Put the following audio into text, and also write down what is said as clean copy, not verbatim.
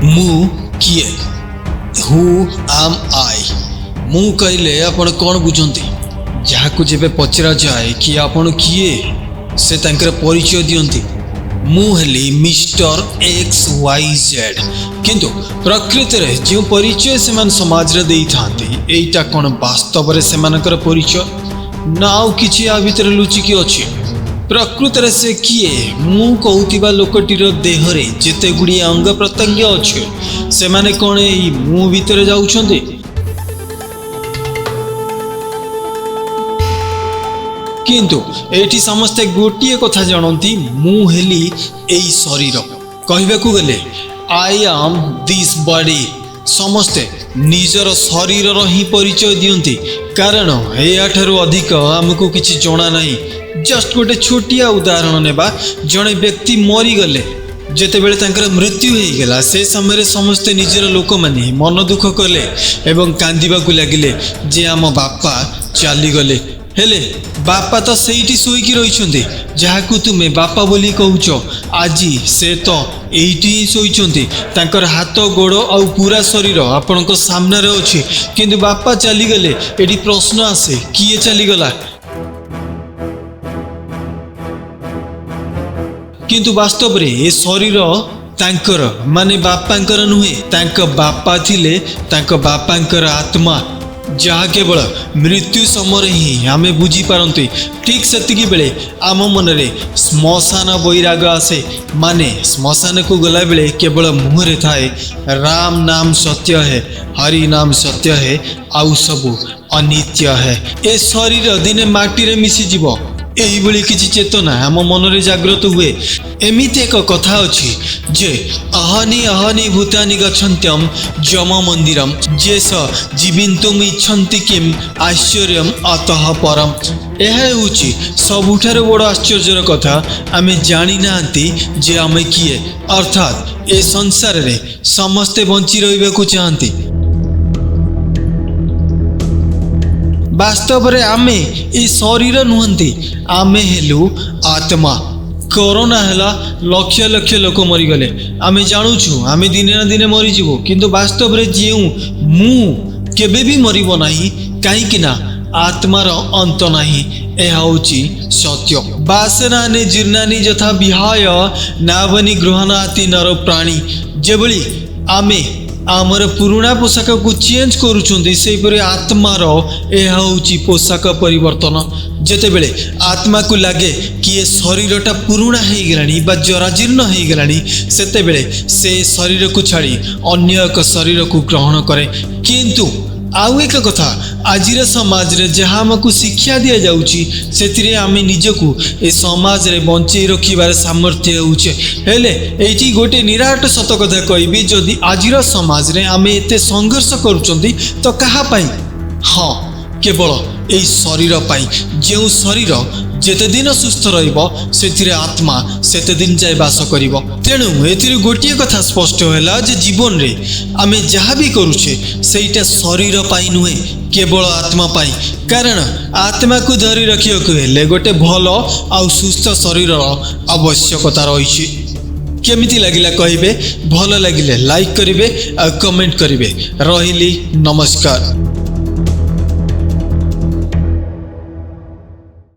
ମୁଁ କିଏ? Who am I? ମୁଁ କହିଲେ ଆପଣ କ'ଣ ବୁଝନ୍ତି? ଯାହାକୁ ଯେବେ ପଚରାଯାଏ କି ଆପଣ କିଏ, ସେ ତାଙ୍କର ପରିଚୟ ଦିଅନ୍ତି, ମୁଁ ହେଲି ମିଷ୍ଟର ଏକ୍ସ ୱାଇ ଜେଡ୍। କିନ୍ତୁ ପ୍ରକୃତରେ ଯେଉଁ ପରିଚୟ ସେମାନେ ସମାଜରେ ଦେଇଥାନ୍ତି, ଏଇଟା କ'ଣ ବାସ୍ତବରେ ସେମାନଙ୍କର ପରିଚୟ ନା ଆଉ କିଛି ଆ ଭିତରେ ଲୁଚିକି ଅଛି? ପ୍ରକୃତରେ ସେ କିଏ? ମୁଁ କହୁଥିବା ଲୋକଟିର ଦେହରେ ଯେତେ ଗୁଡ଼ିଏ ଅଙ୍ଗ ପ୍ରତ୍ୟଙ୍ଗ ଅଛି, ସେମାନେ କ'ଣ ଏଇ ମୁଁ ଭିତରେ ଯାଉଛନ୍ତି? କିନ୍ତୁ ଏଇଠି ସମସ୍ତେ ଗୋଟିଏ କଥା ଜାଣନ୍ତି, ମୁଁ ହେଲି ଏଇ ଶରୀର। କହିବାକୁ ଗଲେ I am this body. ସମସ୍ତେ ନିଜର ଶରୀରର ହିଁ ପରିଚୟ ଦିଅନ୍ତି, କାରଣ ଏହାଠାରୁ ଅଧିକ ଆମକୁ କିଛି ଜଣା ନାହିଁ। ଜଷ୍ଟ ଗୋଟେ ଛୋଟିଆ ଉଦାହରଣ ନେବା। ଜଣେ ବ୍ୟକ୍ତି ମରିଗଲେ, ଯେତେବେଳେ ତାଙ୍କର ମୃତ୍ୟୁ ହେଇଗଲା, ସେ ସମୟରେ ସମସ୍ତେ ନିଜର ଲୋକମାନେ ମନ ଦୁଃଖ କଲେ ଏବଂ କାନ୍ଦିବାକୁ ଲାଗିଲେ ଯେ ଆମ ବାପା ଚାଲିଗଲେ। ହେଲେ ବାପା ତ ସେଇଠି ଶୋଇକି ରହିଛନ୍ତି। ଯାହାକୁ ତୁମେ ବାପା ବୋଲି କହୁଛ, ଆଜି ସେ ତ ଏଇଠି ହିଁ ଶୋଇଛନ୍ତି। ତାଙ୍କର ହାତ, ଗୋଡ଼ ଆଉ ପୁରା ଶରୀର ଆପଣଙ୍କ ସାମ୍ନାରେ ଅଛି, କିନ୍ତୁ ବାପା ଚାଲିଗଲେ। ଏଠି ପ୍ରଶ୍ନ ଆସେ, କିଏ ଚାଲିଗଲା? କିନ୍ତୁ ବାସ୍ତବରେ ଏ ଶରୀର ତାଙ୍କର, ମାନେ ବାପାଙ୍କର ନୁହେଁ। ତାଙ୍କ ବାପା ଥିଲେ ତାଙ୍କ ବାପାଙ୍କର ଆତ୍ମା, ଯାହା କେବଳ ମୃତ୍ୟୁ ସମୟରେ ହିଁ ଆମେ ବୁଝିପାରନ୍ତି। ଠିକ୍ ସେତିକି ବେଳେ ଆମ ମନରେ ଶ୍ମଶାନ ବୈରାଗ ଆସେ, ମାନେ ଶ୍ମଶାନକୁ ଗଲାବେଳେ କେବଳ ମୁହଁରେ ଥାଏ ରାମ ନାମ ସତ୍ୟ ହେ, ହରି ନାମ ସତ୍ୟ ହେ, ଆଉ ସବୁ ଅନିତ୍ୟ ହେ। ଏ ଶରୀର ଦିନେ ମାଟିରେ ମିଶିଯିବ, ଏଇଭଳି କିଛି ଚେତନା ଆମ ମନରେ ଜାଗ୍ରତ ହୁଏ। ଏମିତି ଏକ କଥା ଅଛି ଯେ ଅହନି ଅହନି ଭୂତାନି ଗଚ୍ଛନ୍ତ୍ୟମ୍ ଯମ ମନ୍ଦିରମ୍ ଯେସ ଜୀବିନ୍ତୁମ୍ ଇଚ୍ଛନ୍ତି କିମ୍ ଆଶ୍ଚର୍ଯ୍ୟମ୍ ଅତଃ ପରମ୍। ଏହା ହେଉଛି ସବୁଠାରୁ ବଡ଼ ଆଶ୍ଚର୍ଯ୍ୟର କଥା, ଆମେ ଜାଣିନାହାନ୍ତି ଯେ ଆମେ କିଏ। ଅର୍ଥାତ୍ ଏ ସଂସାରରେ ସମସ୍ତେ ବଞ୍ଚି ରହିବାକୁ ଚାହାନ୍ତି। ବାସ୍ତବରେ ଆମେ ଏ ଶରୀର ନୁହନ୍ତି, ଆମେ ହେଲୁ ଆତ୍ମା। କରୋନା ହେଲା, ଲକ୍ଷ ଲକ୍ଷ ଲୋକ ମରିଗଲେ। ଆମେ ଜାଣୁଛୁ ଆମେ ଦିନେ ନା ଦିନେ ମରିଯିବୁ, କିନ୍ତୁ ବାସ୍ତବରେ ଯେଉଁ ମୁଁ କେବେ ବି ମରିବ ନାହିଁ, କାହିଁକି ନା ଆତ୍ମାର ଅନ୍ତ ନାହିଁ। ଏହା ହେଉଛି ସତ୍ୟ। ବାସନାନି ଜୀର୍ଣ୍ଣାନି ଯଥା ବିହାୟ ନାବନି ଗୃହନାତି ନର ପ୍ରାଣୀ। ଯେଭଳି ଆମେ ଆମର ପୁରୁଣା ପୋଷାକକୁ ଚେଞ୍ଜ କରୁଛନ୍ତି, ସେହିପରି ଆତ୍ମାର ଏହା ହେଉଛି ପୋଷାକ ପରିବର୍ତ୍ତନ। ଯେତେବେଳେ ଆତ୍ମାକୁ ଲାଗେ କି ଏ ଶରୀରଟା ପୁରୁଣା ହେଇଗଲାଣି ବା ଜରାଜୀର୍ଣ୍ଣ ହେଇଗଲାଣି, ସେତେବେଳେ ସେ ଶରୀରକୁ ଛାଡ଼ି ଅନ୍ୟ ଏକ ଶରୀରକୁ ଗ୍ରହଣ କରେ। କିନ୍ତୁ ଆଉ ଏକ କଥା, ଆଜିର ସମାଜରେ ଯାହା ଆମକୁ ଶିକ୍ଷା ଦିଆଯାଉଛି, ସେଥିରେ ଆମେ ନିଜକୁ ଏ ସମାଜରେ ବଞ୍ଚେଇ ରଖିବାର ସାମର୍ଥ୍ୟ ହେଉଛେ। ହେଲେ ଏଇଠି ଗୋଟେ ନିରାଟ ସତ କଥା କହିବି, ଯଦି ଆଜିର ସମାଜରେ ଆମେ ଏତେ ସଂଘର୍ଷ କରୁଛନ୍ତି ତ କାହା ପାଇଁ? ହଁ, କେବଳ ଏଇ ଶରୀର ପାଇଁ। ଯେଉଁ ଶରୀର ଯେତେ ଦିନ ସୁସ୍ଥ ରହିବ, ସେଥିରେ ଆତ୍ମା ସେତେ ଦିନ ଯାଏ ବାସ କରିବ। ତେଣୁ ଏଥିରୁ ଗୋଟିଏ କଥା ସ୍ପଷ୍ଟ ହେଲା ଯେ ଜୀବନରେ ଆମେ ଯାହା ବି କରୁଛେ, ସେଇଟା ଶରୀର ପାଇଁ ନୁହେଁ, କେବଳ ଆତ୍ମା ପାଇଁ। କାରଣ ଆତ୍ମାକୁ ଧରି ରଖିବାକୁ ହେଲେ ଗୋଟେ ଭଲ ଆଉ ସୁସ୍ଥ ଶରୀରର ଆବଶ୍ୟକତା ରହିଛି। କେମିତି ଲାଗିଲା କହିବେ। ଭଲ ଲାଗିଲେ ଲାଇକ୍ କରିବେ ଆଉ କମେଣ୍ଟ କରିବେ। ରହିଲି, ନମସ୍କାର।